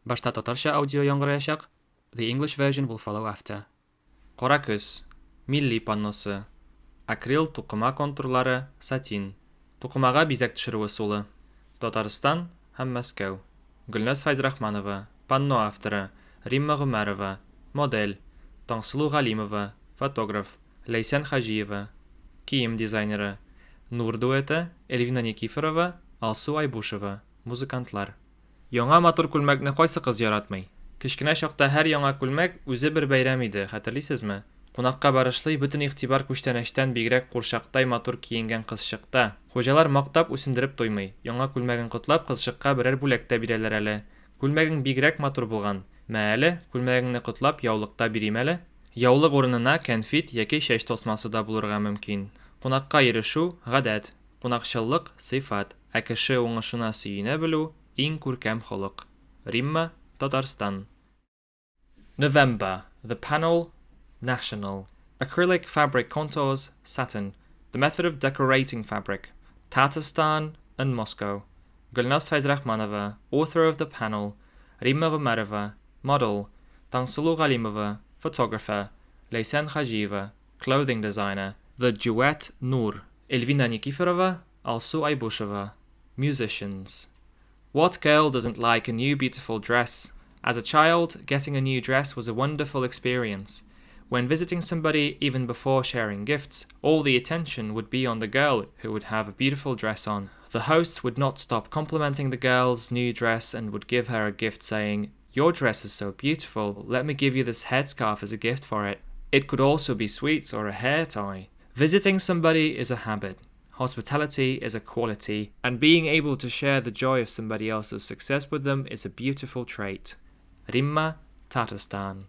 Башта татарча аудио яңгыраячак, the English version will follow after. Кара көз. Милли панносы. Акрил тукыма контурлары, сатин. Тукымага бизәк төшерү ысулы. Татарстан һәм Мәскәү. Гөлназ Фәйзрахманова, панно авторы, Римма Гомәрова, модель, Таңсылу Галимова, фотограф, Ләйсән Хаҗиева, кием дизайнеры, Нур дуэты, Эльвина Никифорова, Алсу Айбушева, музыкантлар. Яңа матур күлмәкне кайсы кыз яратмый? Кечкенә чакта һәр яңа күлмәк үзе бер бәйрәм иде, хәтерлисезме? Кунакка барышлый бөтен игътибар күчтәнәчтән бигрәк курчактай матур киенгән кызчыкта. Хуҗалар мактап, үсендереп туймый. Яңа күлмәген котлап, кызчыкка берәр бүләк тә бирәләр әле. Күлмәгең бигрәк матур булган. Мә әле, күлмәгеңне котлап, яулык та бирим әле. Яулык урынына кәнфит яки чәч тасмасы да булырга мөмкин. Кунакка йөрешү, гадәт. Кунакчыллык, сыйфат. Ә кеше уңышына сөенә белү, иң күркәм холык. Римма, Татарстан. November, The panel, National. Acrylic fabric contours, satin. The method of decorating fabric. Tatarstan and Moscow. Gulnaz Faizrakhmanova, author of the panel, Rimma Gumarova, model, Tangsulu Galimova, photographer, Leysan Khajiyeva, clothing designer, the duet Nur, Elvina Nikiforova, Alsu Aybusheva, musicians. What girl doesn't like a new beautiful dress? As a child, getting a new dress was a wonderful experience. When visiting somebody, even before sharing gifts, all the attention would be on the girl who would have a beautiful dress on. The hosts would not stop complimenting the girl's new dress and would give her a gift saying, Your dress is so beautiful, let me give you this headscarf as a gift for it. It could also be sweets or a hair tie. Visiting somebody is a habit. Hospitality is a quality, and being able to share the joy of somebody else's success with them is a beautiful trait. Rimma, Tatarstan.